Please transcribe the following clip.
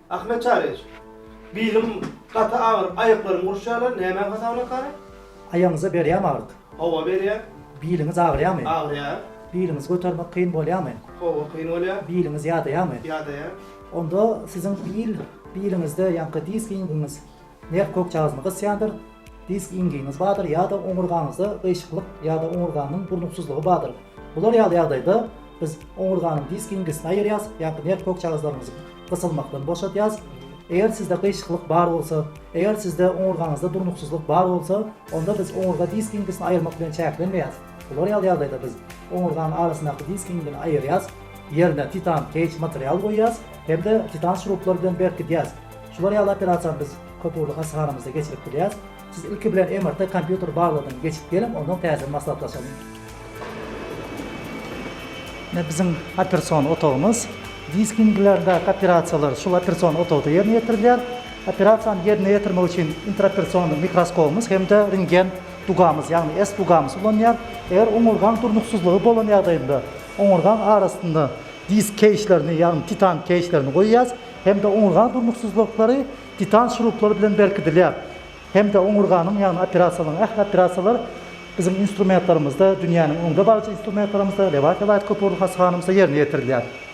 Ahmet Çaryýewiç, bilim gaty agyryp, aýaklarym guruşýarlar, nämäň hasabyna kary? Aýagyňyza berýärmi agyryk? Hawa, berýär. Biliňiz agyrýarmy? Agyrýar. Biliňizi götermek kyn bolýarmy? Hawa, kyn bolýar. Biliňiz ýadaýarmy? Ýadaýar. Onda siziň bil, biliňizde ýaňky disk ingiňiz nerw kökjagazyny gysýandyr, disk ingiňiz bardyr ýa-da oňurgaňyzda gyşyklyk ýa-da oňurganyň durnuksyzlygy bardyr. Bular ýaly ýagdaýda biz oňurganyň disk ingisini aýyrýas, ýaňky nerw kökjagazlaryňyzy gysylmakdan boşadýas. Eger sizde gyşyklyk bar bolsa, eger sizde oňurgaňyzda durnuksyzlyk bar bolsa, onda biz oňurga disk ingisini aýyrmak bilen çäklenmeýäs. Bular ýaly ýagdaýda biz oňurganyň arasyndaky disk ingini aýyrýas, ýerine titan keýj material goýýas hem-de titan şruplar bilen berkidýäs. Şular ýaly operasiýany biz köpugurly hassahanamyzda geçirip bilýäs. Siz ilki bilen MRT kompýuter barlagydan geçip geliň, ondan täzeden maslahatlaşalyň. Ine biziň operasion otagymyz. Disk ingilerindäki operasiýalar şul operasion otagda ýerine ýetirilýär. Operasiýany ýerine ýetirmek üçin intraoperasion mikroskobymyz hem-de rentgen dugamyz, ýagny S dugamyz ulanylýar. Eger oňurgaň durnuksyzlygy bolan ýagdaýynda oňurgaň arasynda disk keýşlerini, ýagny titan keýşlerini goýýas hem-de oňurgaň durnuksyzlyklary Titan şruplary bilen berkidilýär. Hem-de oňurganyň, ýagny operasiýalaryň ähli operasiýalar biziň instrumentlerimizde, dünýäniň öňde baryjy instrumentlerimizde, Lebap welaýat köpugurly hassahanamyzda ýerine ýetirilýär.